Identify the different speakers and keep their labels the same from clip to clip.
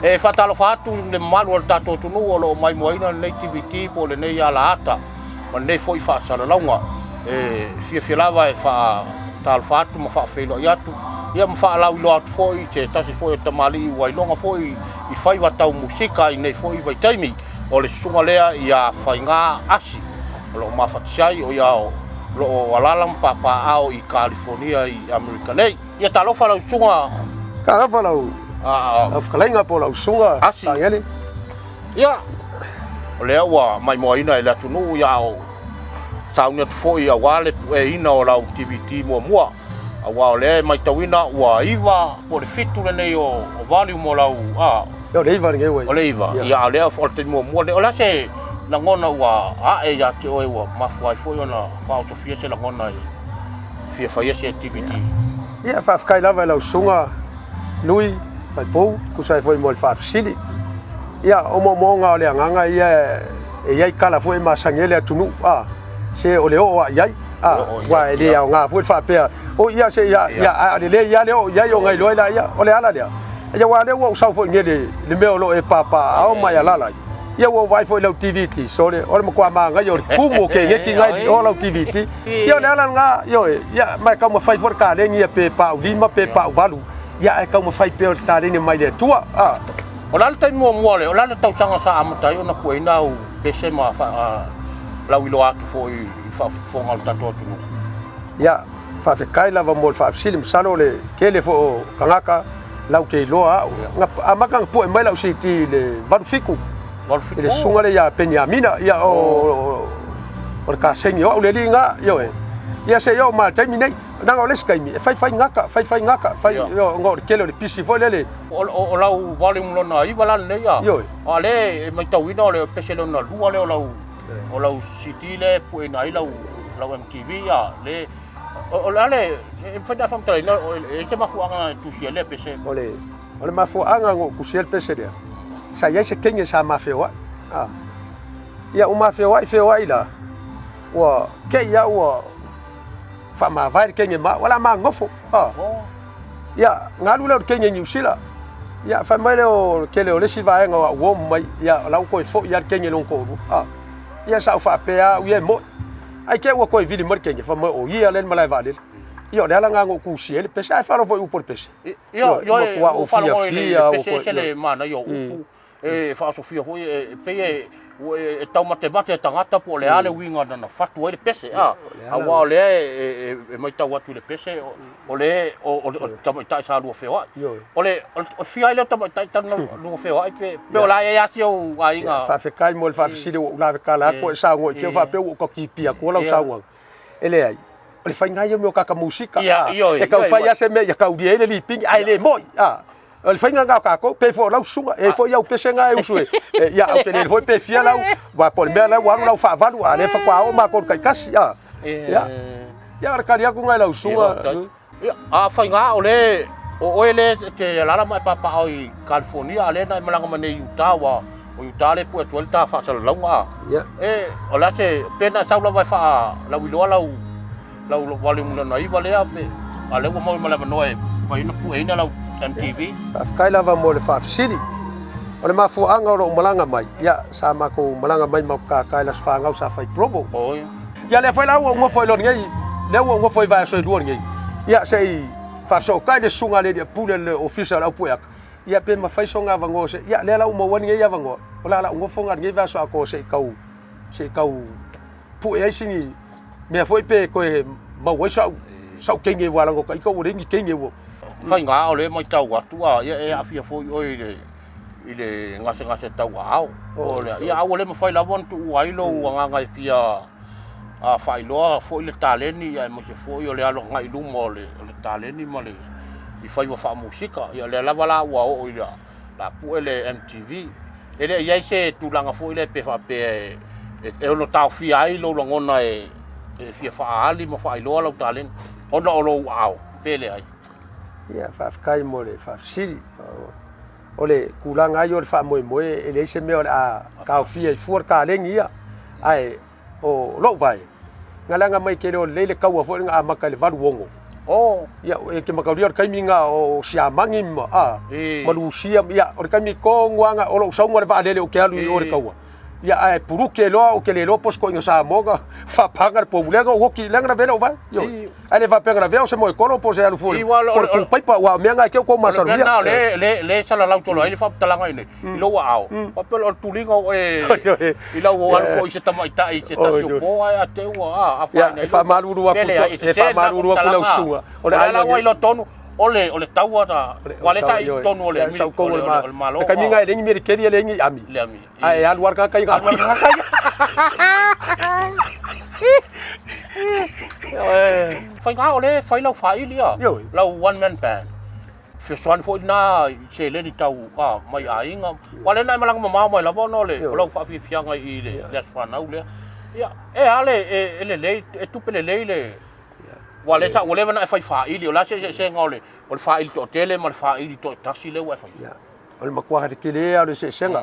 Speaker 1: E faatalofa atu i le mamalu o le tatou atunuu o lo o maimoaina lenei DVD po o lenei alaata ma lenei foi faasalalauga. E fiafia lava e faatalofa atu ma faafeiloai atu ia ma faalauiloa atu foi i se tasi foi o tamalii ua iloga foi i faiva tau musika i nei foi vaitaimi. O le susuga lea ia Faiga Asi o lo o mafatisi ai, o ia o lo o alaala ma papaaao i Kalifonia i Amerika nei. Ia talofa lau susuga.
Speaker 2: Talofa lau fetalaiga po o lau susuga
Speaker 1: Asi. Ia, o lea ua maimoaina e le atunuu ia o sauni atu foi aua le pueina o lau DVD muamua. Aua o lea e matauina ua 9 po o le 7 lenei o volume o lau a.
Speaker 2: O le 9 lenei ua.
Speaker 1: O le 9. Ia, o lea o le taimi muamua lenei. O le a se lagona ua ae ia te oe ua mafua ai foi ona faaosofia se lagona e fia faia se DVD?
Speaker 2: Ia, faafetai lava i lau susuga Lui Faipou, tusa ai foi mo le faafesili. Ia, o moomooga o le agaga ia e i ai tala foi e masani ai le atunuu, a, se o le oo lava i ai, a, aua e le aoga foi le faapea, oi ia se ia, ia, a o le leai lava le oo i ai ona iloa ai laia, o le ala lea. Ia aua o lea ua ou sau foi nei i le mea o lo o e papaaao ma e alaala ai, ia ua ou vaai foi i lau DVD, sole, o le matua manaia o le tumu o kegeti na i o lau DVD. Ia o le ala lena, ioe, ia ma e taumafai foi le kaleni ia pe paulima pe pauvalu, ia ae taumafai pea o le taleni mai le Atua. A.
Speaker 1: O le a le taimi muamua o le a le tausaga sa amata ai ona pueina au pese ma lauiloa atu foi i le faafofoga o le tatou atunuu?
Speaker 2: Ia, faafetai lava mo le faafesili, masalo o le tele foi o tagata lau te iloa au. Na amata ona pue mai lau CD i le 87, i le susuga lea ia Peniamina, ia o le kasegi o au le alii lena, ioe. Ia seia oo mai i le taimi nei. Leaga o le isi taimi e faifai gata, faifai gata, fai, ona o le tele o le pisi foi lele.
Speaker 1: O lau volume lona 9 la lenei a.
Speaker 2: Ioe.
Speaker 1: A o lea e matauina o le pese lona 2 lea o lau CD lea e pueina ai lau MTV a le o le a le e mafai ona faamatalaina e i ai se mafuaaga na e tusia ai lea pese?
Speaker 2: O le mafuaaga na ou tusia ai le pese lea, sa i ai se teine sa ma feoai. Ia ua ma feoai feoai la, ua te i lava ua faamavae le teine ma au, o le a ma nofo. Ia, na alu lea o le teine i Niu Sila. Ia, fai mai lea o le tele o le isi vaega o au uo ma mai, ia, o la ua toe foi lava le teine lona toalua. Ia, sa ou faapea lava au ia e moni. Ae te i ua toe vili mai le teine, fai mai o ia lea e i le malae vaalele. Ia, o le ala lena na ou tusia ai le pese. Ae faalogo foi i upu o le pese.
Speaker 1: Ia, ua ou fiafia. Le pese e ese le manaia o upu. E faaosofia foi e pei e e taumatemate e tagata po o le a le uiga na fatu ai le pese a, aua o lea e matau atu i le pese o le o le tamaitai sa lua feoai. O le fia ai lea o tamaitai talu ona lua feoai pe o le a i ai si ou aiga?
Speaker 2: Faafetai mo le faafesili ua ou lavetala atu e saunoa i te i faapea ua ou tau kipia atua lau saunoaga. E leai, o le faiga ia o mea o tagata musika, e tau fai lava se mea ia taulia ai le lipini ae le moi. O le faiga lena o tatou, pei foi o lau susuga, e i ai foi au pese na e usu e, ia, ou te le iloa foi pe fia lau, aua po o le mea la ua alu lau faavalu, a o lea faatoa oo matou i le taitasi, a. Ia, ia o le tali atu lena i lau susuga.
Speaker 1: Ia, a faiga o le, o oe lea e te alaala ma e papaaao i California, a o lea na e malaga mai nei i Utah, aua o Utah lea e pue atu ai le ta faasalalauga, a. E, o le a se, pe na e sau lava e faalauiloa lau lau volume lona 9 lea pe a lea ua maua ma le avanoa e mafai ona pueina lau MTV.
Speaker 2: Faafetai lava mo le faafesili. O le mafuaaga o lou malaga mai, ia, sa matou malaga mai ma tata i le Aso Fanau sa fai i Provo.
Speaker 1: Oi.
Speaker 2: Ia lea foi la ua ou nofo ai loa lenei, lea ua ou nofo ai vaiaso e lua lenei. Ia se i faafesootai le susuga a le alii pule o le Ofisa o le Au Pue Ata, ia pe mafai sona avanoa se, ia lea la ua maua ai lenei avanoa, o le a lau nofo lena i lenei vaiaso atoa se i tau, se i tau pue ai sini mea foi pe toe maua ai sau sau teine aua leaga o ita ua leai ni teine ua.
Speaker 1: Faiga o lea e matau atu a ia e aafia foi oe i le i le gasegase tau aao. O le ia a ua le mafai lava ona tuua ai lou agaga e fia faailoa foi le taleni ia aemaise foi o le alo agai i luma o le taleni ma le i faiva faamusika. Ia lea lava la ua oo i le la pue le MTV. E le i ai se tulaga foi lea pe faapea e ono taofia ai lou lagona e fia faaali ma faailoa lau taleni ona o lou aao, pe leai?
Speaker 2: Ia, faafetai mo le faafesili. O le tulaga lava ia o le faamoemoe, e leai se mea o le a taofia ai fua le taleni ia. Ae o lou vae, na leaga mai e te le o lelei le taua foi lea na amata i le 86.
Speaker 1: Oh.
Speaker 2: Ia, e te mataulia o le taimi lena o Siamani ma, a, ma Lusia, ia, o le taimi tonu lava lena, o lou sauga o le vaalele ou te alu i o i le taua, ia, ae puluki ai loa, ou te le iloa po o se toeaina Samoa na faapaga le pomu, lea na ou oti, lea na lavea ai lou vae, ioe. Ae le faapea na lavea o se moetolo po o se alu fua, po o le tu paipa, aua o mea na e te i ua outou masalomia.
Speaker 1: O le mea lena o lea e salalau solo ai le faamatalaga i inei, i lou aao, faapea o le tuliga o oe i lau alu foi i se tamaitai i se tasi o po ae a te ua a afaina ai.
Speaker 2: E faamalulu atu, e faamalulu atu lau susuga.
Speaker 1: O le ala ua iloa tonu o le o le taua na aua lea sa i totonu o le o le Malo.
Speaker 2: Le taimi lena e leai ni militeli e leai ni ami. Ae alu lava le tagata ia.
Speaker 1: Alu lava le tagata ia. Faiga o lea e fai lau faili a, lau one man band. Fesoasoani foi lena i seleni tau mai aiga. Aua o lea na e malaga mamao mai lava ona o le o lau faafiafiaga i le aso fanau lea. Ia, e a le e lelei, e tupe lelei le aua o lea sa ua leva ona e fai faili, o le a se eseesega o le faili toatele ma le faili toatasi lea ua e faia?
Speaker 2: O le matua tele lava o le eseesega.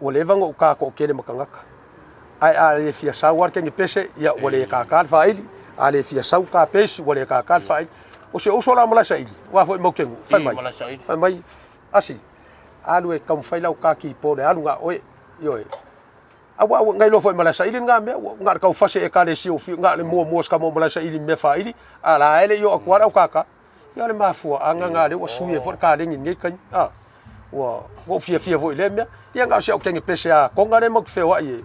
Speaker 2: Ua leva ona ou ta toatele ma tagata, ae a le fia sau lava le teine pese, ia ua le tata le faaili, a le fia sau ta pesi, ua le tata le faaili. O si ou uso la Malaesaili, aua foi matou te nuu, fai mai, fai mai, Asi, alu e taumafai lau ta keyboard e alu na o oe, ioe. Aua ua na iloa foi e Malaesaili lena mea, ua na o le taufasi Ekalesia o na o le muamua o si tama o Malaesaili i mea faaili, a la e le i oo atu lava le au tata. Ia o le mafuaaga lena lea ua sui ai foi le kaleni i lenei taimi. A, ua ou fiafia foi i lea mea. Ia na o si au teine pese a Kona lea matou te feoai e,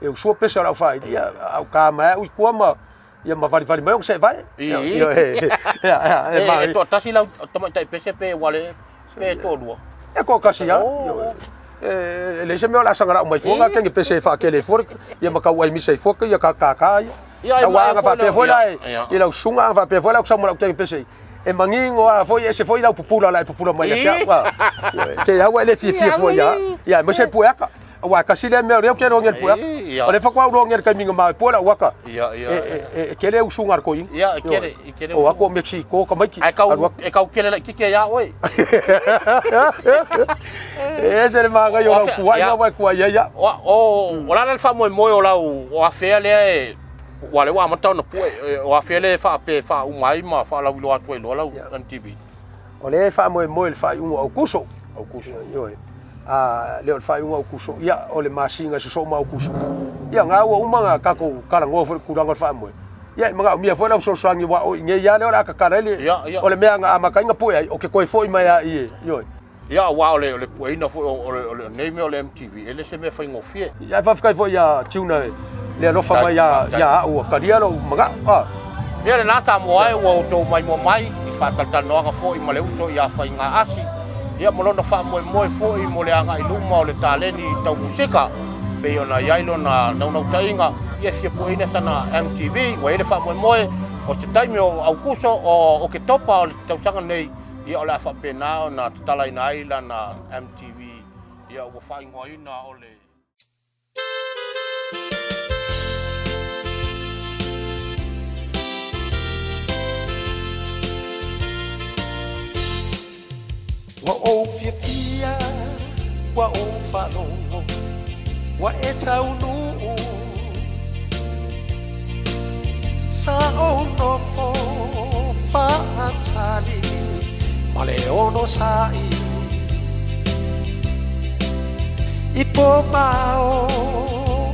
Speaker 2: e usua pese o le aufaili, ia a ou ta mai au i tua ma, ia ma valivali mai ona seevae.
Speaker 1: Ia, e toatasi lau tamaitai pese pe ua le, pe toalua?
Speaker 2: E toatasi lava. E leai se mea o le a saga lau mai fua na teine pese e faatele ai fua ia ma tau aimisa ai fua ia tata ia. Aua ana faapea foi la i lau susuga, ana faapea foi la ou te sau ma lau teine pese e manino lava foi, e ese foi lau pupula o le a e pupula mai ia te au. Te au e le fiafia fua ia au, ia aemaise le pue aka. Aua e tasi lea mea o lea ou te iloa nei i le pue aka. O lea faatoa ou iloa nei i le taimi na maua ai pue lau aka, e tele usuga a le toeaina. O atu o Mexico tamaiti.
Speaker 1: Ae e tau kele laitiiti ai ia oe.
Speaker 2: E ese le manaia o lau tuai aua e tuai ai au.
Speaker 1: O le a la le faamoemoe o lau o afea lea e aua o lea ua amata ona pue, o afea lea e pe faauma ai ma faalauiloa atu ai loa lau MTV?
Speaker 2: O lea e faamoemoe i le faaiuga o Aokuso.
Speaker 1: Aokuso.
Speaker 2: Ioe. A le o le faaiuga o Aokuso, ia o le masina e sosoo ma Aokuso. Ia na ua uma ona tatou talanoa foi i le tulaga o le faamoemoe. Ia e manaomia foi lau fesoasoani aua o i inei lava lea o le a tatala ai le o le mea na amata ai ona pue ai, ou te toe foi mai lava i i, ioe.
Speaker 1: Ia aua o le pueina foi o lenei mea o le MTV, e le se mea faigofie.
Speaker 2: Ia ae faafetai foi ia Tuna i le alofa mai ia au ua talia lou manao. A.
Speaker 1: Ia lena Samoa e, ua outou maimoa mai i faatalatalanoaga foi ma le uso ia Faiga Asi, ia ma lona faamoemoe foi mo le agai luma o le taleni tau musika, pei ona i ai lona naunautaiga ia fia pueina sana MTV. Ua i ai le faamoemoe o se taimi o Aukuso o Oketopa o le tausaga nei, Ia o le a faapena ona tatalaina ai lana MTV, ia ua faaigoaina o le.
Speaker 3: Ua ou fiafia, ua ou faalogo, ua e taunuu. Sa ou nofo faatali ma le onosai i po ma ao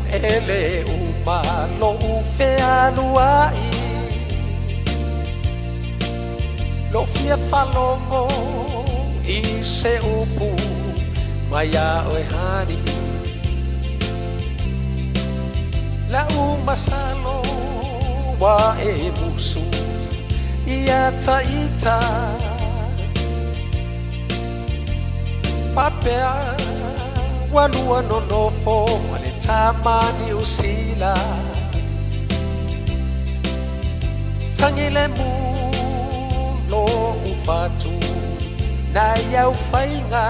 Speaker 3: e le uma loʻu fealuai Loʻu fia faalogo i se upu mai iā ʻoe honey Laʻu masalo ua e musu iā taita Faapea ua lua nonofo ma le tama Niu Sila Tagi lemu loʻu fatu nai au faiga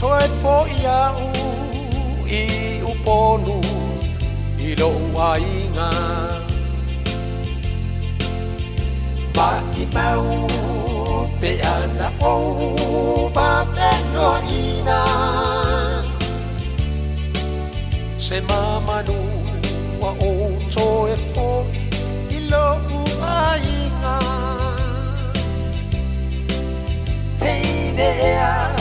Speaker 3: Toe foʻi aʻu i Upolu i loʻu aiga Maʻimau pe ana ou fapenoina Se mamanu ua ou toe foʻi. Teine ea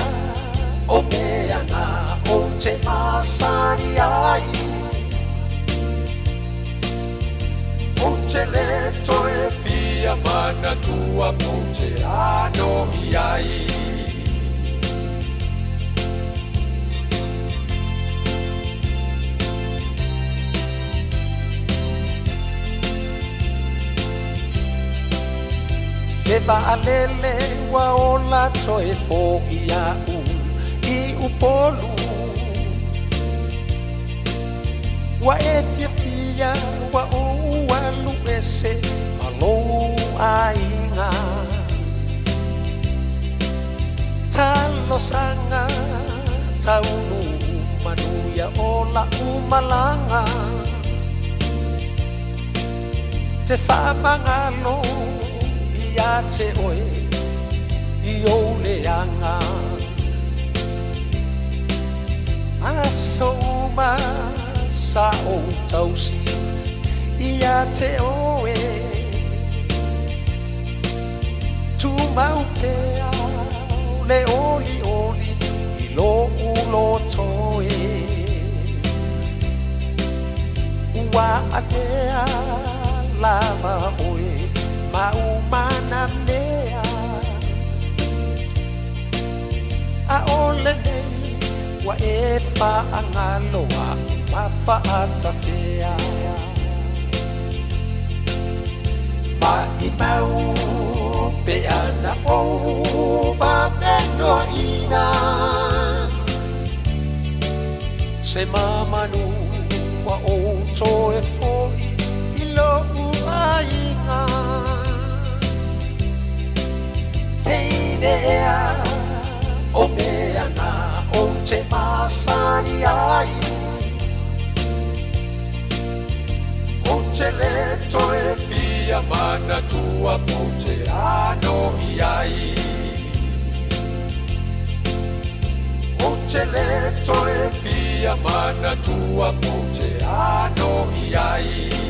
Speaker 3: o mea na ou te masani ai Ou te le toe fia manatua pou te ano i ai. Le vaalele ua ola toe foʻi iaʻu i Upolu Ua e fiafia ua ou alu ese ma lou aiga Talosaga taunuu manuia o la'u malaga Te faamagalo ia te oe i ou leaga Aso uma sa ou tausi ia te oe Tumau pea le olioli i loʻu loto e Ua alea lava oe ma uma nā mea A ʻo lenei ua e faagalo aʻu ma faatafea Maʻimau pe ana ou fapenoaʻiga Sema manu ua ou toe foʻi i loʻu aiga Teine ea o mea na ou te masani ai Ou te le toe fia manatua pou te ano i ai Ou te le toe fia manatua pou te ano i ai.